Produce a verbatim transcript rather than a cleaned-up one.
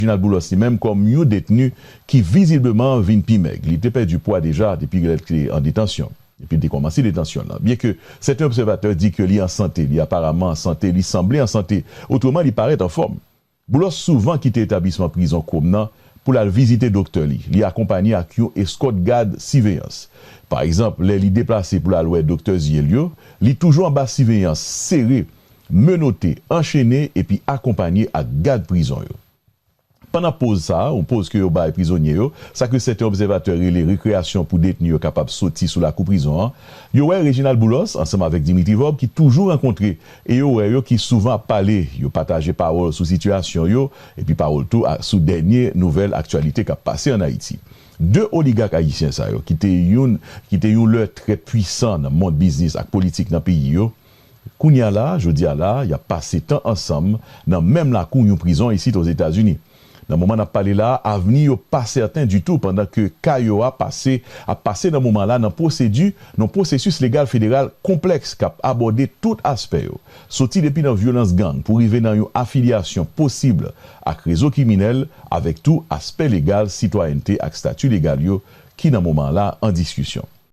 Reginald Boulos li menm kòm yon detni ki vizibleman vin pi mèg. Li te pèdi pwa deja depi lè l te an detansyon, depi l te kòmanse detansyon l lan. Byenke sèten obsèvatè di ke li an sante, li aparaman an sante, li sanble an sante, otreman li parèt anfòm. Boulos souvan kite etablisman prizon Kròm nan pou l al vizite doktè li. Li akonpanye ak yon eskòt gad siveyans. Pa egzanp, lè li deplase pou l al wè doktè zye l yo, li toujou anba siveyans sere, menote, anchene epi akonpanye ak gad prizon yo. Pandan poz sa a, yon poz ke yo bay prizonye yo, sa ke sèten obsèvatè rele rekreyasyon pou detni yo kapab soti sou lakou prizon an, yo wè Reginald Boulos ansanm avèk Dimitri Vorbe ki toujou rankontre e yo wè yo ki souvan ap pale, yo pataje pawòl sou sitiyasyon yo epi pawòl tou a- sou dènye nouvèl aktyalite k ap pase ann Ayiti. De oligak ayisyen sa yo ki te youn ki te yon lè trè pwisan nan mond biznis ak politik nan peyi yo, kounye a la, jodi a la, y ap pase tan ansanm nan menm lakou yon prizon isit Ozetazini. Nan moman n ap pale la a, avni yo pa sèten ditou pandan ke ka yo a pase ap pase nan moman la nan pwosedi nan pwosesis legal federal konplèks k ap abòde tout aspè yo, soti depi nan vyolans gang pou rive nan yon afilyasyon posib ak rezo kriminèl, avèk tou aspè legal sitwayènte ak stati legal yo ki nan moman la an diskisyon.